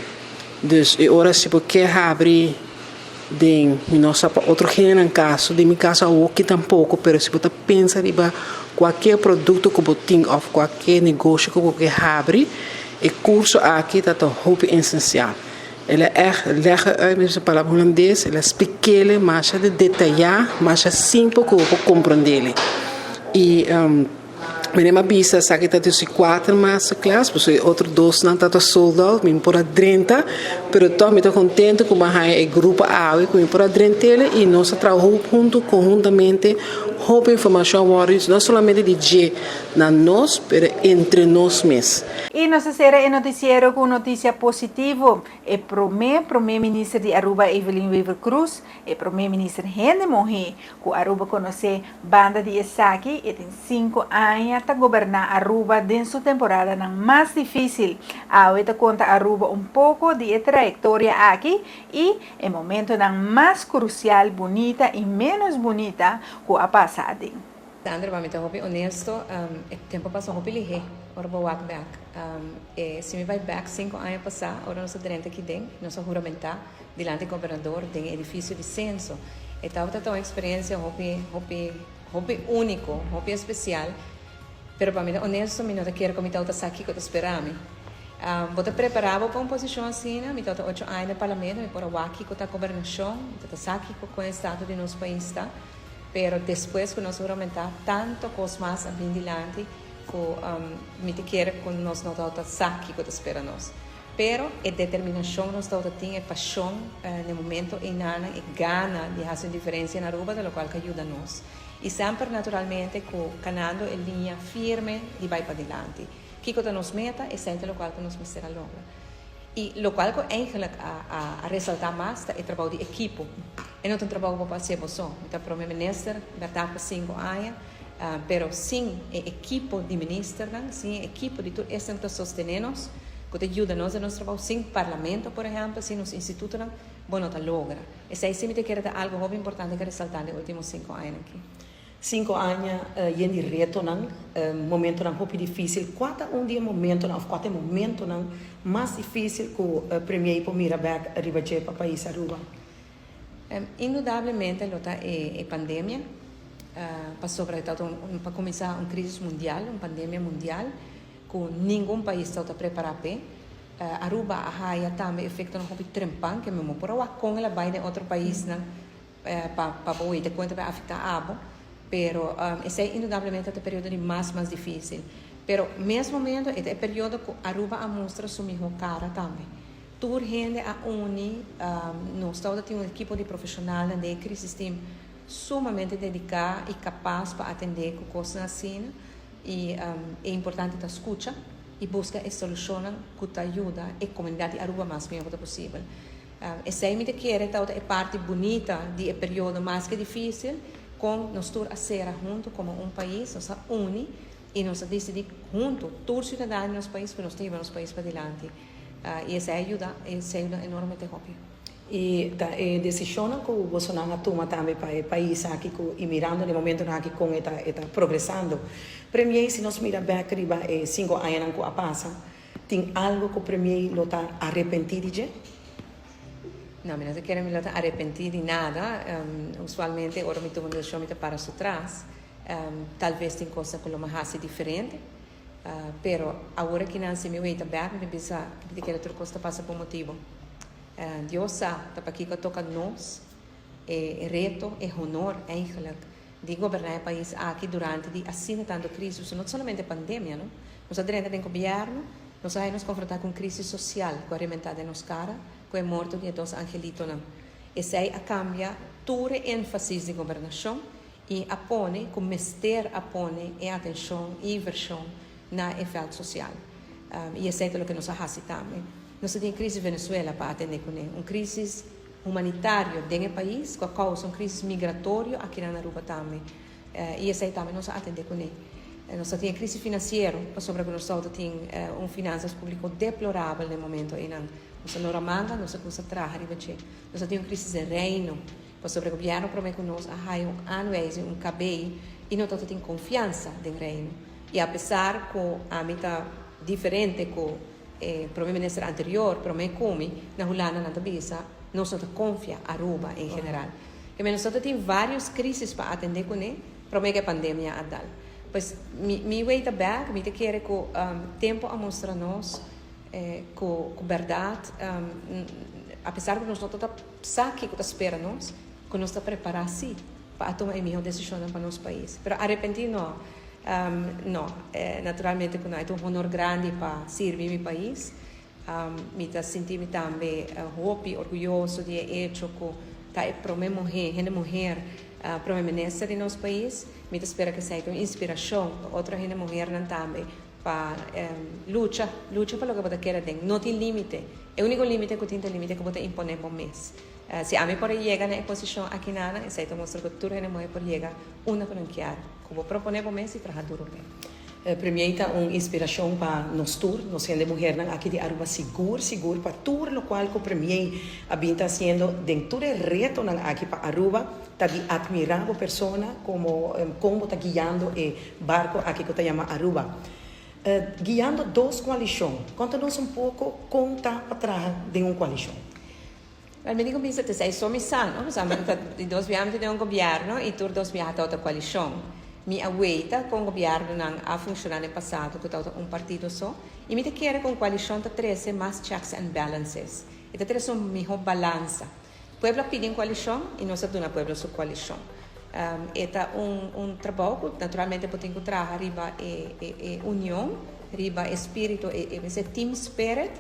Dus e ora si bo ke habri den, mi no sa pa otro hendenan kaso, den mi kaso awoki tampoko, pero si bo ta pensa riba kualkier produkto ku bo tin òf kualkier negoshi ku bo ke habri, e kurso aki ta ta hopi esensial. El a ègt lège uit met su palabra hulandes, el a splik'é masha de detayá, masha simpel ku bo por komprondé. I mi a bisa esaki ta di kuater masterclass, pasobra e otro dosnan tabata sold out, mi no por a drenta, pero tòg mi ta kontentu ku mi a haña e grupo awe ku mi por a drent'é i nos a traha huntu konhuntamente hopi informashon a wòrdu no solamente di dje na nos, pero entre nos mes. Y nos a cera e noticiero cu un noticia positivo. E prome Prome Minister di Aruba Evelyn Wever-Croes, e Prome Minister hende muhe cu Aruba conoce banda di esaki, e tin cinco aña ta goberna Aruba den su temporadanan mas dificil. Awe ta conta Aruba un poco di e trayectoria aki y e momentonan mas crucial, bunita y menos bunita cu a pasa aden. Sandra, pa mi ta hopi honesto, e tempo a pasa hopi lihé ora bo wak bek. E si mi bai bek sinku aña pasá, ora nos a drenta aki den, nos a huramentá dilanti gobernador den e edifisio di Censo. E tabata ta un eksperensia hopi, hopi, hopi úniko, hopi espesial. Pero pa mi ta honesto, mi no ta kere ku mi tabata sa kiko ta spera mi. Bo ta prepará bo pa un posishon asina? Mi tabata ocho aña den parlamento, mi por a wak kiko ta gobernashon, mi tabata sa kiko kon e estado di nos pais ta. Pero despues ku nos huramentá, tanto kos mas a bin dilanti ku mi ta kere ku nos no tabata sa kiko ta spera nos. Pero e determinashon nos tabata tin, e pashon na e momento einanan, e gana di hasi un diferensia na Aruba ta lokual ku a yuda nos. I semper naturalmente ku kanando e liña firme di bai padilanti. Kiko ta nos meta? Esei ta lokual ku nos mester a logra. I lokual ku eigenlik a a resaltá mas ta e trabou di ekipo. E no ta un trabou ku bo por hasié bo so. Mi ta prome minister bèrdat pa sinku aña, pero sin e ekipo di ministernan, sin e ekipo di tur esnan ku ta sostené nos, ku ta yuda nos den nos trabou, sin parlamento por ehèmpel, sin nos institutonan, bo no ta logra. Esei si mi ta kere ta algu hopi importante ku a resaltá den último sinku añanan aki. Sinku aña yen di retonan, momentonan hopi difísil. Kua ta un di e momentonan òf kua ta e momentonan mas difísil ku Premier por mira bèk riba dje pa pais Aruba? Indudablemente lo ta e pandemia, pasobra e tabata un, pa kuminsá, un krísis mundial, un pandemia mundial ku ningun pais tabata prepará p'e. Aruba a haya tambe efektonan hopi trempan ke mi no por a wak kon el a bai den otro paisnan pa pa bo wete kon e ta bai afektá abo, pero esei indudablemente ta e periodo di mas mas difísil. Pero mes momento e ta e periodo ku Aruba a mustra su mihó kara tambe. Tur hende a uni, nos tabata tin un ekipo di profeshonalnan den e crisis team sumamente dediká i kapas pa atendé ku kosnan asina i e importante ta skucha. i buska e solushonnan ku ta yuda e komunidat di Aruba mas mihó ku ta posibel. Esei mi ta kere tabata e parti bunita di e periodo maske difísil kon nos tur a sera huntu komo un pais, nos a uni i nos a disidí huntu, tur siudadano di nos pais, ku nos ta hiba nos pais padilanti. I esei a yuda, esei a yuda enormemente hopi. I ta e desishonnan ku bosonan a tuma tambe pa e pais aki ku i mirando na e momentonan aki kon e ta e ta progresando. Premier, si nos mira bek riba e sinku añanan ku a pasa, tin algu ku Premier lo ta arepentí di dje? No, mi no ta kere mi lo ta arepentí di nada. Usualmente ora mi tuma un desishon mi ta para su tras. Tal bes tin kosnan ku lo mi a hasi diferente. Pero awor akinan si mi weita bek mi ta bisa mi ta kere tur kos ta pasa pa un motibu. Dios sa ta pakiko a toka nos e reto, e honor eigenlijk di goberná e pais aki durante di asina tantu crisis, no solamente pandemia no, nos a drenta den gobierno, nos a haña nos konfrontá ku un crisis sosial ku a rementá den nos kara ku e morto di e dos angelitonan. Esei a kambia tur e énfasis di gobernashon i a pone ku mester a pone e atenshon i invershon na e vèlt sosial. I esei ta loke nos a hasi tambe. Nos ta tin e crisis Venezuela pa atende kuné, un crisis humanitario den e pais ku a kousa un crisis migratorio akinan na Aruba tambe. I esei tambe nos a atende kuné. Nos ta tin e crisis finansiero pasobra ku nos tabata tin un finansas publiko deplorabel den momento einan. Nos a lora manga, nos a kuminsa traha riba dje. Nos ta tin un crisis den Reino pasobra gobièrnu promé ku nos a haya un aanwijzing, un KB, i no tabata tin konfiansa den Reino. I apesar ku ami ta diferente ku E prome minister anterior prome cu mi na Hulanda nan ta bisa nos no ta confia Aruba en general. Ke men nos ta tin varios crisis pa atende cune prome cu e pandemia a dal. Pues mi mi way ta bek, mi ta kere cu tempo a mustra nos cu cu berdad apesar cu nos no ta sa kico ta spera nos cu nos ta prepara si pa a tuma e miho decisionnan pa nos pais. Pero arepenti no. No, naturalmente cu no e ta un honor grandi pa sirbi mi pais. Mi ta sinti mi tambe hopi orguyoso di e hecho cu ta e prome muhe, hende muher, prome minister di nos pais. Mi ta spera cu esey ta un inspiracion pa otro hende muhernan tambe pa lucha, lucha pa loke bo ta kere den. No tin limite. E unico limite cu tin ta e limite cu bo ta impone bo mes. Si ami por a yega na e posicion aki nana, esey ta mustra cu tur hende muhe por yega unda cu nan kier. Ku bo proponé bo mes i traha duru p'e. Premier ta un inspiracion pa nos tur, nos hende muhernan aki di Aruba sigur sigur pa tur locual cu Premier a bin ta haciendo den tur e retonan aki pa Aruba ta di admira bo persona como con bo ta guiando e barco aki cu ta yama Aruba. Guiando dos coalicion, conta nos un poco con ta pa traha den un coalicion. Wel, mi di cuminsa ta esey so mi sa, no? Pasobra mi ta di dos biaha mi ta den un gobierno y tur dos biaha ta otro coalicion. Mi a weita con gobiernonan a funciona den pasado cu ta otro un partido so y mi ta kere cu un coalicion ta trece mas checks and balances. E ta trece un miho balansa. Pueblo a pidi un coalicion y nos a duna pueblo su coalicion. E ta un un trabou cu naturalmente bo tin cu traha riba e e union, riba e spirito, e e team spirit.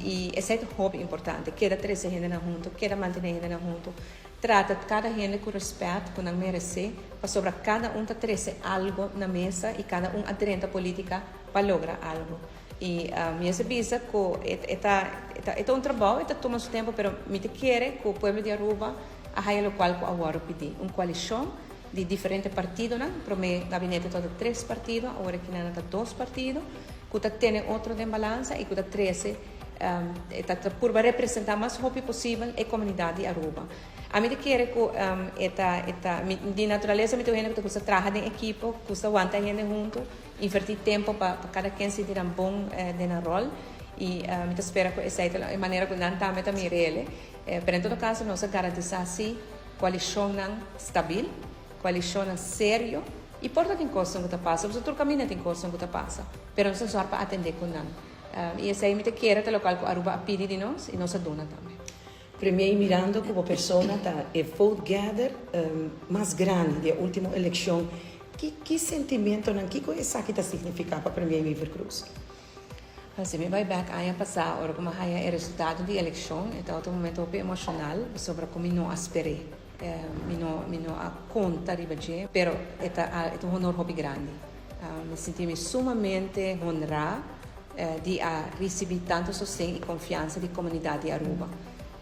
I esei ta hopi importante, keda trese hendenan huntu, keda mantené hendenan huntu, trata kada hende ku rèspèt ku nan meresé, pasobra kada un ta trese algu na mesa i kada un a drenta polítika pa logra algu. I mi a bisa ku e ta e ta un trabou, e ta tuma su tempu, pero mi ta kere ku pueblo di Aruba a haya lokual ku a wòrdu pidí, un koalishon di diferente partidonan, promé gabinete tabata tres partido, awor aki nan ta dos partido, ku ta tene otro den balansa i ku ta trese, ta purba representá mas hopi posibel e komunidat di Aruba. Ami ta kere ku e ta, e ta, mi di naturalesa mi ta un hende ku ta gusta traha den ekipo, gusta wanta hende huntu, invertí tempu pa kada ken sinti nan bon den nan ròl i mi ta spera ku esei ta e manera ku nan tambe ta mir'el. Pero en todo kaso nos a garantisá si koalishonnan stabil, koalishonnan serio i por ta tin kosnan ku ta pasa, pasobra tur kaminda tin kosnan ku ta pasa, pero nos ta sòr pa atendé ku nan. I esei mi ta kere ta lokual ku Aruba a pidi di nos i nos a duna tambe. Premier mirando ku bo persona ta e vote gather mas grandi di e ultimo elekshon, ki ki sentimentonan, kiko esaki ta signifiká pa Premier Wever-Croes? Si mi bai bek aña pasá ora ku mi a haña e resultado di elekshon, e tabata un momento hopi emoshonal pasobra ku mi no a sper'é. Mi no mi no a konta riba dje, pero e ta e ta un honor hopi grandi. Mi sinti mi sumamente honrá di a risibí tantu sosten i konfiansa di komunidat di Aruba.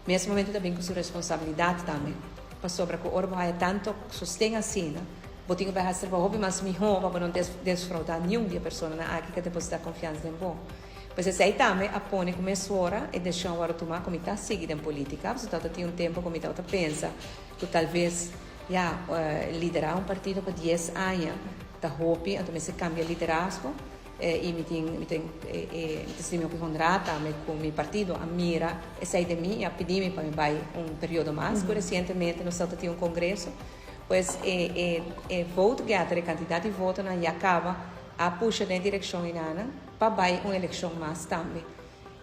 Mes momento ta bin ku su responsabilidat tambe, pasobra ku ora bo haña tantu sosten asina, Bo tin ku bai hasi trabou hopi mas mihó pa bo no desfraudá niun di e personanan aki ku a depositá konfiansa den bo. Pues esei tambe a pone ku mesora e desishon a wòrdu tumá ku mi ta sigui den polítika, pasobra tabata tin un tempu ku mi tabata pensa ku talves, ya, liderá un partido pa dies aña ta hopi, anto mester kambia liderazgo i mi tin mi tin mi ta sinti mi hopi honrá tambe ku mi partido a mira esei den mi i a pidi mi pa mi bai un periodo mas, ku resientemente nos tabata tin un kongreso. Pues e e e vote getter, e kantidat di votonan ya kaba a pusha den e direkshon einanan pa bai un elekshon mas tambe.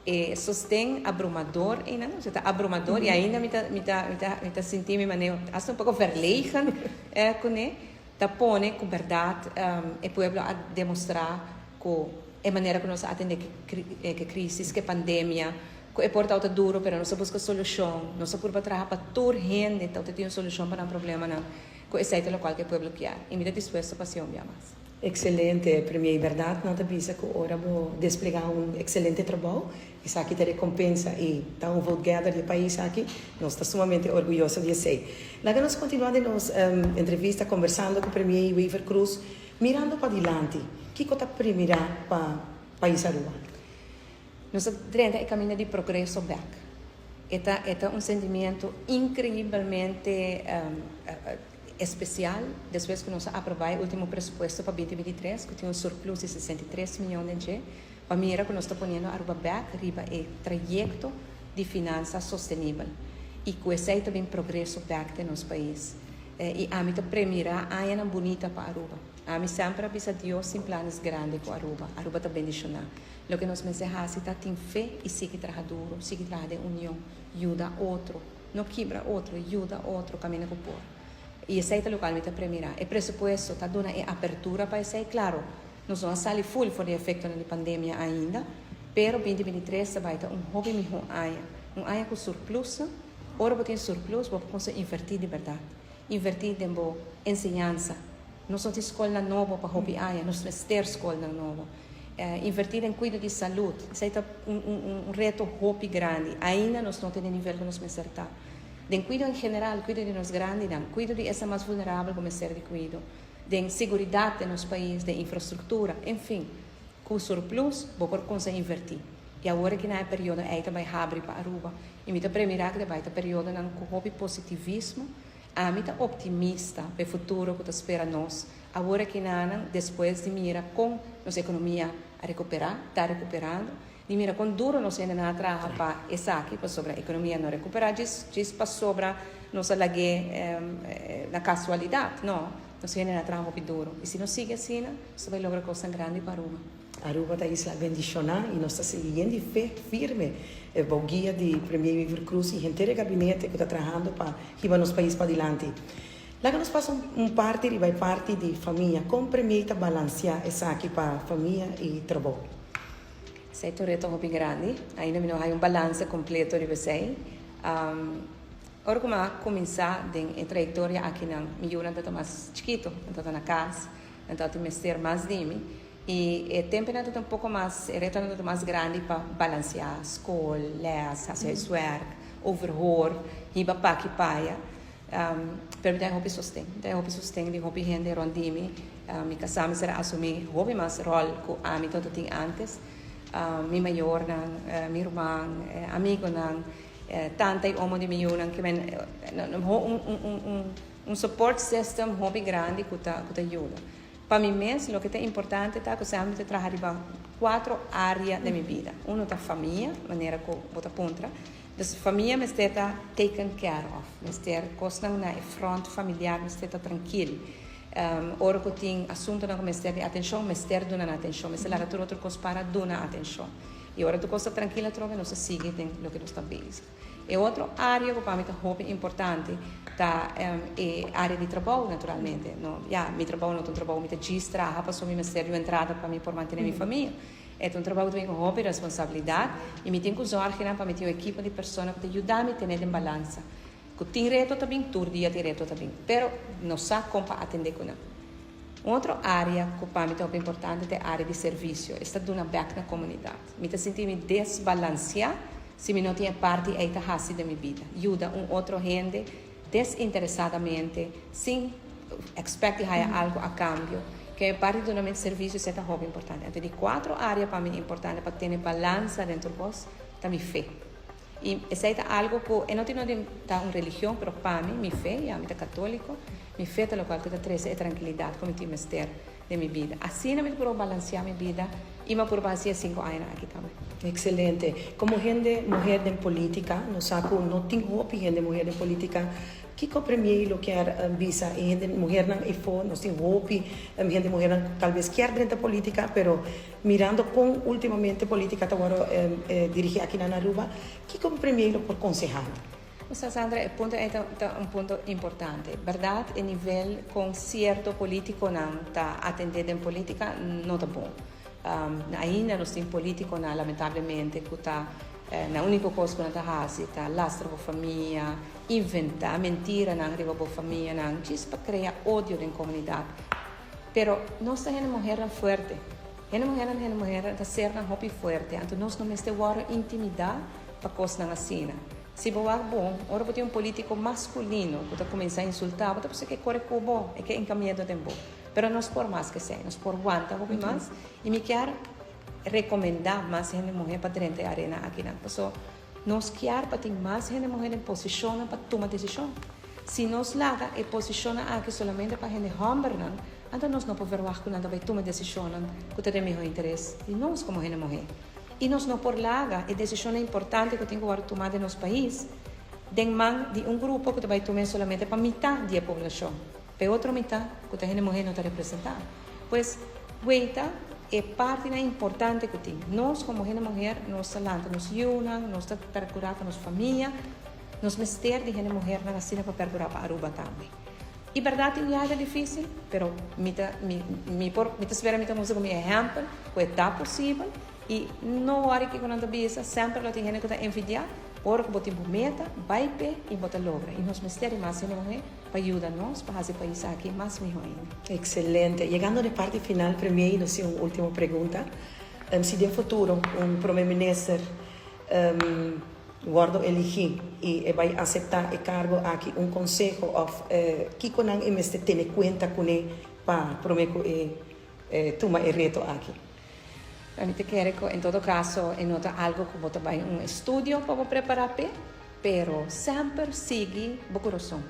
E sosten abrumador einan, osea ta abrumador i ainda mi ta mi ta mi ta mi ta sinti mi manera asta un poko verlegen kuné, ta pone ku bèrdat e pueblo a demostrá ku e manera ku nos a atendé ku e krisis, ku e pandemia, ku e por tabata duro pero nos a buska solushon, nos a purba traha pa tur hende tabata tin un solushon pa nan problemanan, ku esei ta lokual ku e pueblo kier i mi ta dispuesto pa hasi un bia mas. Excelente, Premier. Berdad nan ta bisa cu ora bo desplega un excelente trabou, esaki ta recompensa y ta un vote gather di e pais aki. Nos ta sumamente orguyoso di esey. Laga nos continua den nos entrevista conversando cu Premier Wever Croes. Mirando padilanti, kiko ta primirá pa pais Aruba? Nos ta drenta e kaminda di progreso bèk. E ta e ta un sentimiento inkreibelmente espesial despues ku nos a aprobá e último presupuesto pa binti 23 ku tin un surplus di 63 mion den dje, pa mira ku nos ta poniendo Aruba bèk riba e trayekto di finansa sostenibel i ku esei ta bin progreso bèk den nos pais. I ami ta premirá añanan bunita pa Aruba. Ami semper a bisa Dios tin planes grandi ku Aruba. Aruba ta bendishoná. Loke nos mester hasi ta tin fe i sigui traha duru, sigui traha den union, yuda otro, no kibra otro, yuda otro kaminda ku por. I esei ta lokual mi ta premirá. E presupuesto ta duna e apertura pa esei. Klaro, nos no a sali ful for di efektonan di pandemia ainda, pero binti 23 ta bai ta un hopi mihó aña. Un aña ku surplusnan. Ora bo tin surplus, bo por kumsa invertí di bèrdat. Invertí den bo enseñansa. Nos no tin skolnan nobo pa hopi aña, nos mester skolnan nobo. Invertí den kuido di salud. Esei ta un un reto hopi grandi. Ainda nos no ta den nivel ku nos mester ta. Den kuido en general, kuido di nos grandinan, kuido di esnan mas vulnerabel ku mester di kuido. den seguridat den nos pais, den infrastruktura, enfin. Ku surplus bo por kunsa invertí. I awor aki na e periodo ei ta bai habri pa Aruba. I mi ta premirá ku ta bai ta periodonan ku hopi positivismo. Ami ta optimista pa e futuro ku ta spera nos awor aki nanan despues di mira kon nos ekonomia a rekuperá, ta rekuperando, di mira kon duro nos hendenan a traha pa esaki pasobra ekonomia no rekuperá djis djis pasobra nos a lag'é na kasualidat, no. Nos hendenan a traha hopi duro i si nos sigui asina nos ta bai logra kosnan grandi pa Aruba. Aruba ta isla bendishoná i nos ta sigui yen di fe firme bou guia di Premier Wever Croes i henter e gabinete ku ta trahando pa hiba nos pais padilanti. Laga nos pasa un parti riba e parti di famia. Kon Premier ta balansiá esaki pa famia i trabou? Esei ta un reto hopi grandi. Ainda mi no haña un balanse kompleto riba esei. Ora ku mi a kuminsá den e trayektoria akinan, mi yunan tabata mas chikitu, nan tabata na kas, nan tabata tin mester mas di mi. I e tempunan tabata un poko mas, e retonan tabata mas grandi pa balansiá skol, lès, hasi huiswerk, overhoor, hiba paki paya. Pero mi ta hopi sosten, mi ta hopi sosten di hopi hende rònt di mi. Mi kasá mester a asumí hopi mas ròl ku ami tabata tin ántes. Mi mayornan, mi ruman, amigonan. Tanta y omo di mi yunan ke men un support system hopi grandi ku ta ku ta yuda. Pa mi mes loke ta importante ta ku semper mi ta traha riba cuatro area den mi bida. Uno ta famia, manera ku bo ta puntra. Dus famia mester ta taken care of, mester kosnan na e front familiar mester ta trankil. Ora ku tin asuntonan ku mester di atenshon, mester duna nan atenshon, mester laga tur otro kos para duna atenshon. I ora tur kos ta trankil atrobe nos ta sigui den loke nos ta bezig. E otro área ku pa mi ta hopi importante ta e área di trabou naturalmente. No, ya, mi trabou no ta un trabou mi ta djis traha pasobra mi mester di un entrada pa mi por mantené mi famia. E ta un trabou ku ta bin ku hopi responsabilidat i mi tin ku zòrgenan pa mi tin un ekipo di persona ku ta yuda mi tene den balansa. Ku tin reto ta bin, tur dia tin reto ta bin, pero nos sa kon pa atendé ku nan. Un otro área ku pa mi ta hopi importante ta e área di servisio, esta duna bèk na komunidat. Mi ta sinti mi desbalansiá si mi no tin e parti ei ta hasi den mi bida, yuda un otro hende desinteresadamente, sin expect di haya algu a kambio. Ke e parti di dunamentu di servisio esei ta hopi importante. Anto di kuatro área pa mi importante pa tene balansa den tur kos ta mi fe. I esei ta algu ku e no tin no ta un religion, pero pa mi, mi fe, ya mi ta katóliko, mi fe ta lokual ku ta trese e trankilidat ku mi tin mester den mi bida. Asina mi ta purba balansiá mi bida i mi a purba hasi e sinku añanan aki tambe. Ekselente. Komo hende muher den polítika, nos sa ku no tin hopi hende muher den polítika. Kiko Premier lo kier bisa e hende muhernan efo? Nos tin hopi hende muhernan ku talbes kier drenta polítika, pero Mirando con ultimamente politica ta worde dirigi aki na Aruba, kico Premier lo por conseha nan? Osea Sandra, e punto ei ta un punto importante. Berdad e nivel con cierto politiconan ta atende den politica no ta bon. Ainda nos tin politiconan lamentablemente cu ta nan unico cos cu nan ta haci ta lastra bo famia, inventa mentiranan riba bo famianan djis pa crea odio den comunidad. Pero nos ta hende muhernan fuerte. Hende muhernan hende muhernan ta sernan hopi fuerte, anto nos no mester wòrdu intimidá pa kosnan asina. Si bo wak bon, ora bo tin un polítiko maskulino ku ta kuminsá insultá bo, ta pasobra e ke kore ku bo, e ke hinka miedu den bo. Pero nos por mas ku esei, nos por wanta hopi mas, i mi kier rekomendá mas hende muhé pa drenta e arena akinan, pasobra Nos kier pa tin mas hende muhé den posishonnan pa tuma desishon. Si nos laga e posishonnan aki solamente pa hende hòmbernan, anto nos no por verwagt ku nan ta bai tuma desishonnan ku ta den mihó interes di nos komo hende muhé. I nos no por laga e desishonnan importante ku tin ku wòrdu tumá den nos pais den man di un grupo ku ta bai tum'é solamente pa mitá di e poblashon. Pa e otro mitá ku ta hende muhé no ta representá. Pues, weita e partinan importante ku tin. Nos komo hende muher, nos ta lanta nos yunan, nos ta perkurá pa nos famia. Nos mester di hende muhernan asina pa perkurá pa Aruba tambe. I bèrdat tin yaga difísil, pero mi ta mi mi por mi ta spera mi ta mustra ku mi ehèmpel ku e ta posibel. I no wòri kiko nan ta bisa, semper lo tin hende ku ta envidiá. Ora ku bo tin bo meta, bai p'e i bo ta logra. I nos mester di mas hende muhé pa yuda nos pa hasi e pais aki mas mihó ainda. Excelente. Yegando na e parti final, Premier, nos tin un ultimo pregunta. Si den futuro un Prome Minister wordo eligi y e bay acepta e cargo aki, un conseho of kico nan e mester tene cuenta cune? pa promé ku e tuma e reto aki? Mi ta kere ku en todo kaso e no ta algu ku bo ta bai un estudio pa bo prepará p'e, pero semper sigui bo kurason.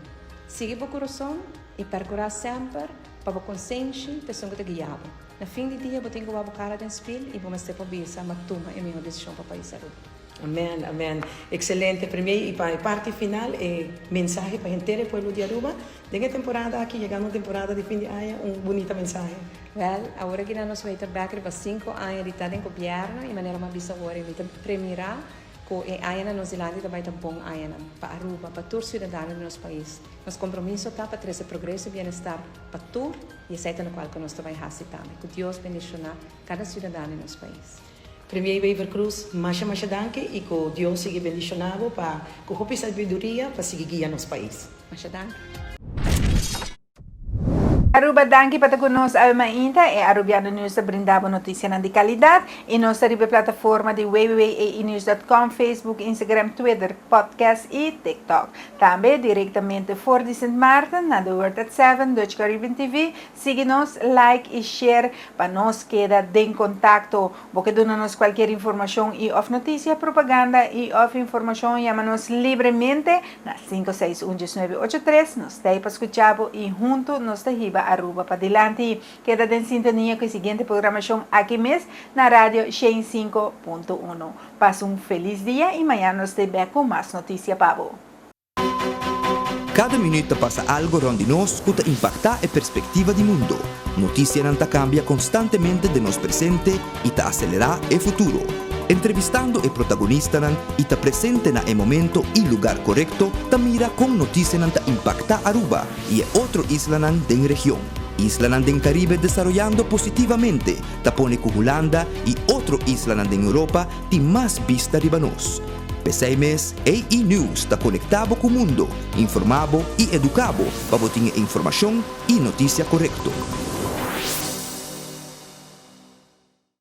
Sigui bo kurason i perkurá semper pa bo konsenshi ta esun ku ta guia bo. Na fin di dia bo tin ku wak bo kara den spil i bo mester por bisa m'a tuma e mihó desishon pa pais Aruba. Amen, amen. Excelente premier y pa e parti final e mensahe pa henter e pueblo di Aruba den e temporada aki yegando un temporada di fin di aña un bunita mensahe. Wel, awor aki nan nos weta bek riba cinco aña di ta den gobierno y manera mi a bisa awor mi ta premira cu e añanan nos dilanti ta bay ta bon añanan pa Aruba, pa tur ciudadano di nos pais. Nos compromiso ta pa trece progreso y bienestar pa tur y esey ta locual cu nos ta bay haci tambe. Cu Dios bendiciona cada ciudadano di nos pais. Premier Wever Croes, masha masha danki y cu Dios sigui bendiciona bo pa cu hopi sabiduria pa sigui guia nos pais. Masha danki. Aruba danki pa ta cu nos awe mainta. E Arubiano News ta brinda bo noticianan di calidad y nos ta riba e plataforma di www.aenews.com, Facebook, Instagram, Twitter, Podcast y TikTok. Tambe directamente for di Sint Maarten na The World at Seven, Dutch Caribbean TV, Sigui nos, like y share pa nos keda den contacto. Bo ke duna nos cualkier informacion y of noticia, propaganda y of informacion yama nos libremente na 561 1983. Nos ta ey pa scucha bo y hunto nos ta hiba Aruba padilanti. Keda den sintonia cu e siguiente programacion aki mes na Radio 105.1. Pasa un feliz dia y mañana nos ta ey bek cu mas noticia pa bo. Kada minuut ta pasa algo rond di nos ku ta impaktá e perspektiva di mundo. Notisianan ta kambia konstantemente den nos presente i ta aselerá e futuro. Entrevistando e protagonistanan i ta presente na e momento i lugar korekto ta mira kon notisianan ta impaktá Aruba i e otro islanan den region. Islanan den Karibe desaroyando positivamente ta pone ku Hulanda i otro islanan den Europa tin mas bista riba nos. P'esei mes, AE News ta konektá bo ku mundo, informá bo i eduká bo pa bo tin e informashon i notisia korekto.